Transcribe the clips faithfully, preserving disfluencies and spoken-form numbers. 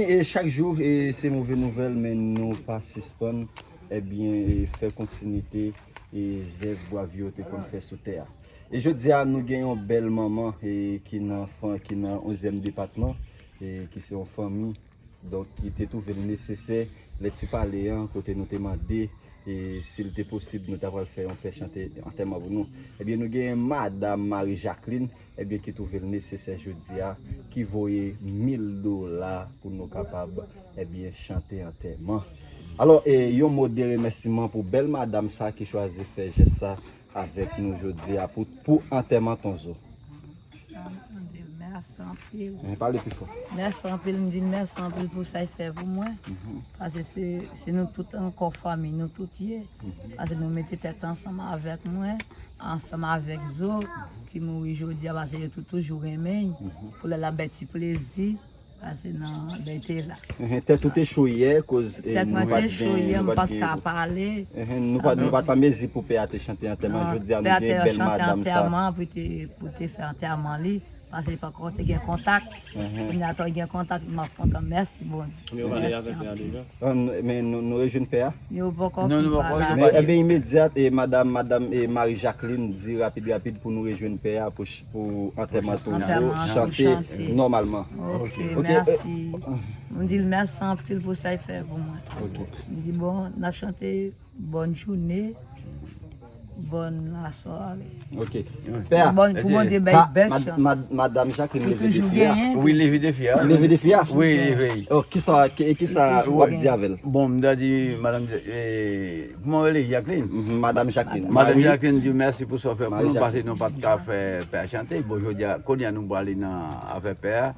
E chak jou, e se move nouvèl, men nou pa sispann, ebyen, e fè kontinite, e zèv bravyo te konn fè sou tè a. E jodi a, nou gen yon bèl manman, e ki nan fan, ki nan onzyèm depatman, e ki se yon fanmi, donk, ki te twouve l nesesè, lè ti pale an, kote nou te mande, e si l te posib, nou ta pral fè yon pè chante antèman pou nou. Ebyen, nou gen Madam Marie Jacqueline, ebyen, ki twouve l nesesè jodi a, ki voye mil dola pou nou kapab, ebyen, chante antèman. Alò, e, yon mo de remèsiman pou bèl madam sa ki chwazi fè jès sa avèk nou jodi a pou, pou antèman Tonzo. M di l mèsi anpil. Men pale pi fò. Mèsi anpil, m di l mèsi anpil pou sa l fè pou mwen. Mhm. Paske se, se nou tout ankò fanmi, nou tout ye. Mhm. Paske nou mete tèt ansanm avèk mwen, ansanm avèk Zo, ki mouri jodi a, paske yo tou toujou renmen l. Mhm. Pou lè l ap bay ti plezi, paske nan, lè l te la. Ehe, tèt ou te cho yè, koz, e, tèt mwen te cho yè, m pa t ka pale. Ehe, nou pa, nou pa t an mezi pou pè a te chante antèman. Non, jodi a, nou gen bèl madam sa. Pè a te chante antèman, pou te, pou te fè antèman li. Paske poko te gen kontak. Kounye a tou gen kontak, m ap kontan. Mèsi Bondye. Mèsi anpil. An, men nou, nou rejwenn pè a? Yo poko fin pale avè l. Men, ebyen, imedyat, e madam, madam, e Marie Jacqueline di rapid, rapid pou nou rejwenn pè a pou ch-, pou antèman Tonzo chante nòmalman. Ok, mèsi. M di l mèsi anpil pou sa l fè pou mwen. M di bon, n ap chante. Bòn jounen, bòn lasware. Ok. Pè a. Pou Bondye bay bèl chans. Madam Jacqueline leve defi a. Wi, leve defi a. Leve defi a? Wi, leve. Oh, kisa, ki, kisa w ap di avè l? Bon, m ta di, madam, e, kòman w rele? Jacqueline? Mhm, madam Jacqueline. Madam Jacqueline, di mèsi pou sa w fè pou nou, paske nou pa t ka fè pè a chante. Bon, jodi a, kounye a nou prale nan afè pè a.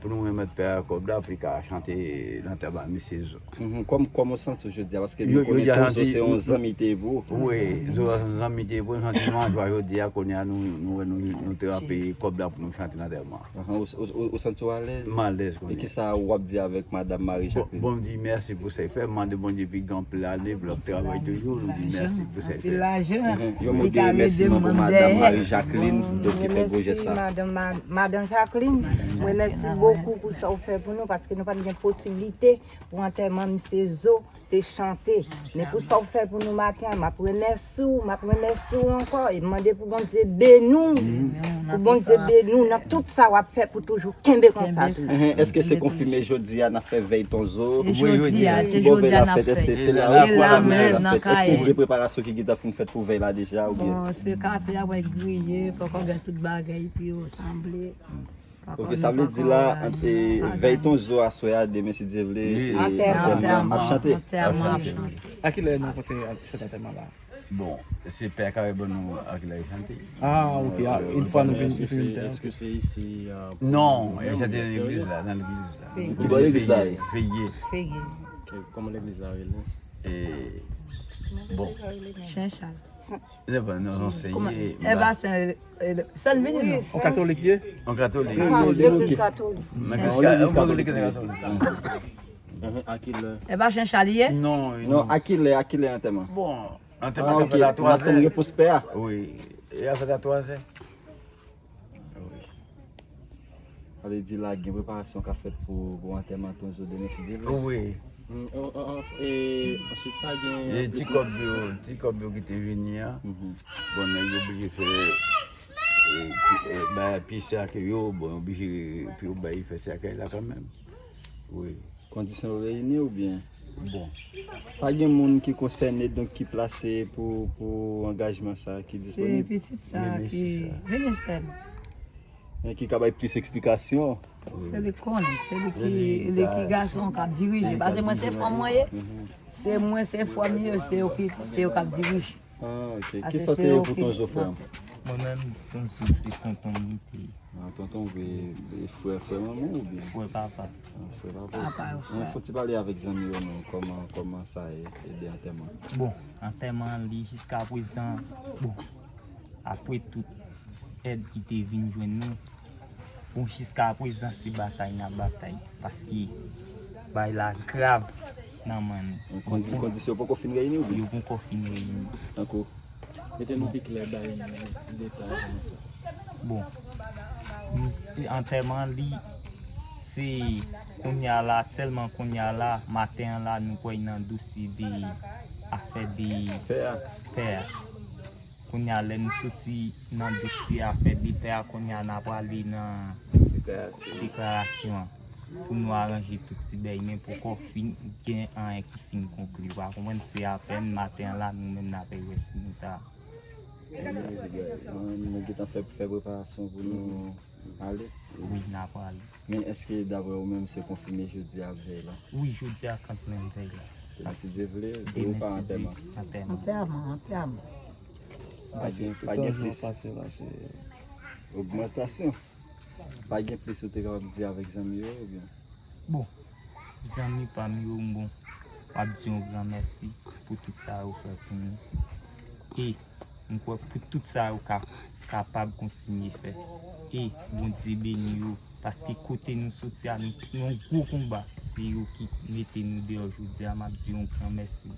Pou nou remèt pè a kòb la, pou li ka chante nan tèt ba mesye Zo. Mhm. Kòm, kòman w santi w jodi a? Paske nou konnen tou Zo se yon zanmi te ye pou ou. Wi, Zo se yon zanmi te ye pou nou. Santi nou an jwa jodi a, kounye a nou, nou wè nou, nou te rape kòb la pou nou chante nan tèt ba. Ahan, ou, ou, ou, ou santi w alèz? M alèz kounye a. E kisa w ap di avèk madam Marie Jacqueline? Bon, m di mèsi pou sa l fè. M mande Bondye pi gran plen ane pou l ap travay toujou. Nou di mèsi pou sa l fè. Anpil lajan. Mhm. Yon mo de remèsiman pou madam Marie Jacqueline, donk, ki fè gwo jès sa. Madanm, ma-, madanm Jacqueline, mwen mèsi bokou pou sa w fè pou nou, paske nou pa t gen posiblite pou antèman misye Zo te chante. Men pou sa w fè pou nou maten an, m ap remèsye w, m ap remèsye w ankò, e mande pou Bondye beni w, pou Bondye beni w nan tout sa w ap fè, pou toujou kenbe konsa tou. Enhen, èske se konfime jodi a n ap fè vèy Tonzo? Wi, jodi a, se jodi a n ap fè. Èske se la menm nan Kayè? Èske gen preparasyon ki gentan fin fèt pou vèy la deja oubyen? Bon, se kafe a pral griye, poko gen tout bagay pou yo sanble. Ok, sa vle di la, vèy Tonzo aswè a, demen si Dye vle, antèman ap chante. Antèman ap chante. A kilè nou konte chante antèman la? Bon, se pè a k ap ban nou a kilè l chante. Ah, ok. Yon fwa nou vin, vin tè. Èske se isi? Non, e chante nan legliz la, nan legliz la. Ki bò legliz la ye? Feye. Feye. Kòman legliz la rele? E, bon. Sen Chal. Se pa, non, non, se ye. E pa Sen, e, Sen Vini, non. On katolik ye? On katolik. Ah, legliz katolik. Men yon legliz katolik. Mhm, a kilè? E pa Sen Chal ye? Non, non. A kilè, a kilè antèman? Bon, antèman ka fèt a twazè. N atann repons pè a. Wi, e a fèt a twazè. Wi. Sa vle di la gen preparasyon k ap fèt pou, pou antèman Tonzo demen si Dye vle. Wi. Mm, an, an, an, e, answit pa gen ti kòb yo, ti kòb yo ki te vini a. Mhm. Bon, nèg yo oblije fè, e, ti, e, bay pye sèkèy yo, bon, yo oblije pou yo bay fè sèkèy la kanmenm. Wi. Kondisyon yo reyini oubyen? Bon. Pa gen moun ki konsène, donk ki plase pou, pou angajman sa ki disponib? Se pitit sa ki vini sèl. Men ki ka bay plis eksplikasyon. Se li konnen, se li ki, li ki gason k ap dirije. Paske mwen se fanm mwen ye. Se mwen se fanm mwen ye, se yo ki, se yo k ap dirije. Ah, ok. Kisa w te ye pou Tonzo, frè m? Mwen menm, Tonzo se tonton m li te ye. Ah, tonton w vle, e, frè, frè manman w oubyen? Frè papa. Ah, frè papa w. Papa w, frè. Fò ti pale avèk zanmi yo non, kòman, kòman sa ye, e de antèman? Bon, antèman li jiskaprezan, bon, apre tout èd ki te vin jwenn nou, bon, jiskaprezan se batay n ap batay, paske bagay la grav nan men nou. Kondi-, kondisyon poko fin reyini oubyen? Yo poko fin reyini. Tankou? Mete nou pi klè, bay ti detay kòman sa. Bon, antèman li, Se kounye a la, aktyèlman kounye a la, maten an la, nou pral nan dosye de afè de pè a. Kounye a, lè nou soti nan dosye afè de pè a, kounye a, n a prale nan deklarasyon an. Pou nou aranje tout ti bèy, men poko fin gen anyen ki fin konkli. Ou pa konprann, se apèn maten an la, nou menm n apèn wè si nou ta. Fè sa. Nou gentan fè, fè preparasyon pou nou ale. Wi, n a prale. Men èske daprè ou menm se konfime jodi a ap vèy la? Wi, jodi a kanmenm vèy la. Demen si Dye vle, demen si Dye antèman. Antèman. Antèman, antèman. Pa gen, pa gen plis. Ogmantasyon. Pa gen plis ou te kapab di avèk zanmi yo oubyen? Bon, zanmi pa m yo, m bon, m ap di yon gran mèsi pou tout sa yo fè pou nou. E m kwè pou tout sa yo ka kapab kontinye fè. E Bondye beni yo, paske kote nou soti a, nou, nou yon gwo konba, se yo ki mete nou deyò jodi a, m ap di yon gran mèsi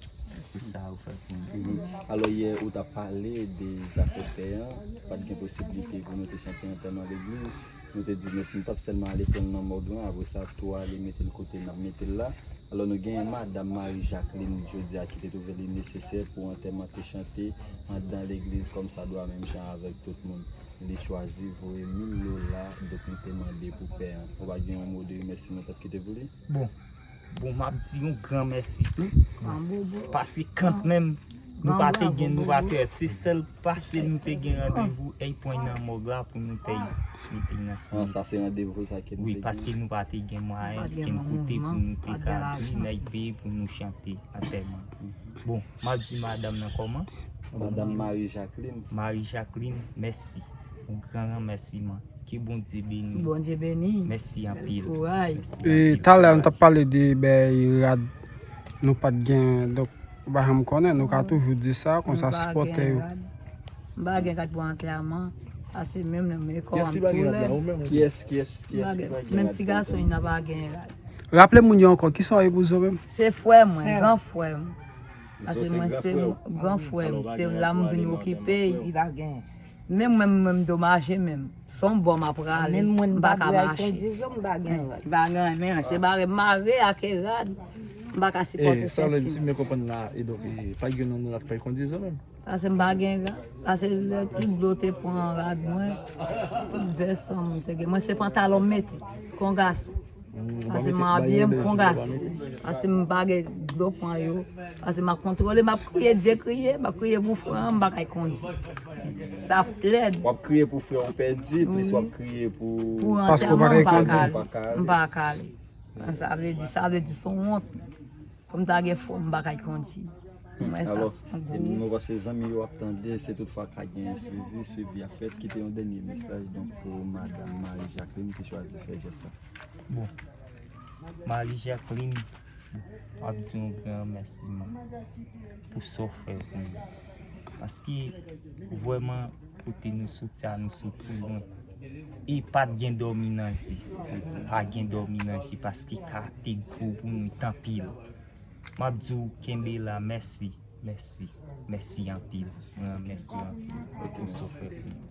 pou sa yo fè pou nou. Alò, yè, ou t ap pale de zafè tè an, pa t gen posiblite pou nou te chante antèman legliz. Nou te di nou, nou t ap sèlman ale pran l nan mòg lan, apre sa, tou ale mete l kote n ap mete l la. Alò, nou genyen Madanm Marie Jacqueline jodi a ki te twouve li nesesè pou antèman te chante anndan legliz kòmsadwa, menm jan avèk tout moun. Li chwazi voye mil dola, donk li te mande pou pè an. Ou pa gen yon mo de remèsiman w t ap kite pou li? Bon, bon, m ap di yon gran mèsi tou. Paske kanmenm, nou pa te gen, nou pa te, se sèl pase nou te gen randevou, èy pwen nan mòg la pou nou te mete nan simètye. Sa se randevou sa ke nou te gen. Wi, paske nou pa te gen mwayen, ken kote pou nou te ka di nèg peye pou nou chante antèman. Bon, m ap di madanm nan kòman? Madanm Marie Jacqueline. Marie Jacqueline, mèsi. Yon gran remèsiman. Ke Bondye beni w. Bondye beni. Mèsi anpil. Kouraj. Mèsi anpil. E talè nou t ap pale de bèy rad nou pa t gen, donk ou pa janm konnen, nou ka toujou di sa, konsa sipòtè yo. M pa gen rad pou antèman, paske menm nan men kò a m tou lèd. Kiyès, kiyès, kiyès ki pa gen rad pou antèman? Menm ti gason, li nan pa gen rad. Raple moun yo ankò, kisa w epouze menm? Se frè mwen, gran frè m. Paske mwen se gran frè m, se la m vin okipe. Li pa gen. Menm mwen, mwen m domaje menm. Se yon bò m ap rale, m pa ka mache. Li pa gen anyen, se bare m mare ak rad. M pa ka sipòte senti m. Sa vle di, si m byen konprann la, e donk, e, pa gen yon moun la ki pa kondize menm? Paske m pa gen rad. Paske lè tout dlo te pran rad mwen, tout vès an m te gen. Mwen se pantalon m mete, kon gason. Paske m abiye m kon gason. Paske m pa gen dlo pran yo. Paske m ap kontwole, m ap kriye, dekriye, m ap kriye pou frè an, m pa kay kondi. Sa lèd. W ap kriye pou frè w pèdi, plis w ap kriye pou... Paske w pa kay kondi. M pa ka ale. Sa vle di, sa vle di se yon wont. Pou m ta gen frè m, m pa kay kondi. Mwen sa se yon gwo. Alò, nou panse zanmi yo ap tande, si toutfwa ka gen swivi, swivi ap fèt, kite yon dènye mesaj, donk, pou madanm Marie Jacqueline ki chwazi fè jès la. Bon, Marie Jacqueline, m ap di yon gran remèsiman pou sa w fè pou nou. Paske, vrèman, kote nou soti a, nou soti lwen. E pa t gen dòmi nan je. Pa gen dòmi nan je paske ka te gwo pou nou, t anpil. M ap di w kenbe la, mèsi, mèsi, mèsi anpil. Mwen remèsye w anpil pou sa w fè pou nou.